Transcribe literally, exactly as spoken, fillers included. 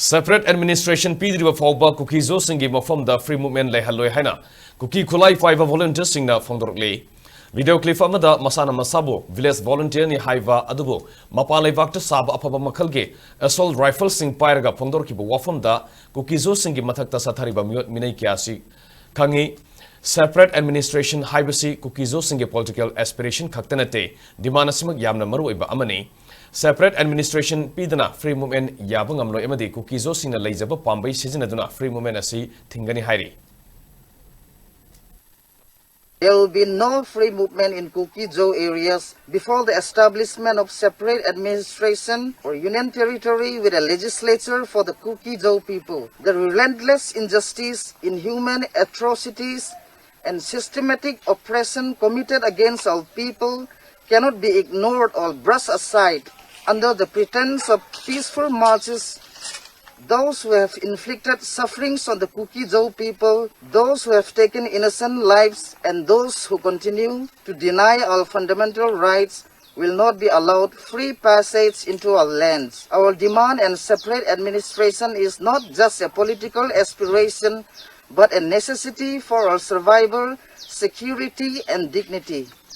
Separate administration ꯄꯤꯗ꯭ꯔꯤꯕ ꯐꯥꯎꯕ ꯀꯨꯀꯤꯖꯣꯁꯤꯡꯒꯤ ꯃꯐꯝꯗ free movement ꯂꯩꯍꯜꯂꯣꯏ ꯍꯥꯏꯅ ꯀꯨꯀꯤ ꯈꯨꯠꯂꯥꯏ ꯄꯥꯏꯕ volunteerꯁꯤꯡꯅ ꯐꯣꯡꯗꯣꯔꯛꯂꯤ꯫ Video clip ꯑꯃꯗ ꯃꯁꯥꯅ ꯃꯁꯥꯕꯨ village volunteerꯅꯤ ꯍꯥꯏꯕ ꯑꯗꯨꯕꯨ ꯃꯄꯥꯟ ꯂꯩꯕꯥꯛꯇ ꯁꯥꯕ ꯑꯐꯕ ꯃꯈꯜꯒꯤ assault rifleꯁꯤꯡ ꯄꯥꯏꯔꯒ ꯐꯣꯡꯗꯣꯔꯛꯈꯤꯕ ꯋꯥꯐꯝꯗ ꯀꯨꯀꯤꯖꯣꯁꯤꯡꯒꯤ ꯃꯊꯛꯇ ꯁꯥꯊꯔꯤꯕ ꯃꯤꯑꯣꯠ ꯃꯤꯅꯩ ꯀꯌꯥ ꯑꯁꯤ ꯈꯪꯉꯤ꯫ Separate administration ꯍꯥꯏꯕꯁꯤ ꯀꯨꯀꯤꯖꯣꯁꯤꯡꯒꯤ political aspiration ꯈꯛꯇ ꯅꯠꯇꯦ, demand ꯑꯁꯤꯃꯛ ꯌꯥꯝꯅ ꯃꯔꯨ ꯑꯣꯏꯕ ꯑꯃꯅꯤ꯫ Separate administration ꯄꯤꯗꯅ free movement ꯌꯥꯕ ꯉꯝꯂꯣꯏ ꯑꯃꯗꯤ ꯀꯨꯀꯤꯖꯣꯁꯤꯡꯅ ꯂꯩꯖꯕ ꯄꯥꯝꯕꯩ ꯁꯤꯖꯤꯟꯅꯗꯨꯅ free movement ꯑꯁꯤ ꯊꯤꯡꯒꯅꯤ ꯍꯥꯏꯔꯤ꯫ There will be no free movement in Kuki-Zo areas before the establishment of separate administration or union territory with a legislature for the Kuki-Zo people. The relentless injustice, inhuman atrocities, and systematic oppression committed against our people cannot be ignored or brushed aside under the pretense of peaceful marches. Those who have inflicted sufferings on the Kuki-Zo people, those who have taken innocent lives, and those who continue to deny our fundamental rights will not be allowed free passage into our lands. Our demand and separate administration is not just a political aspiration, but a necessity for our survival, security, and dignity.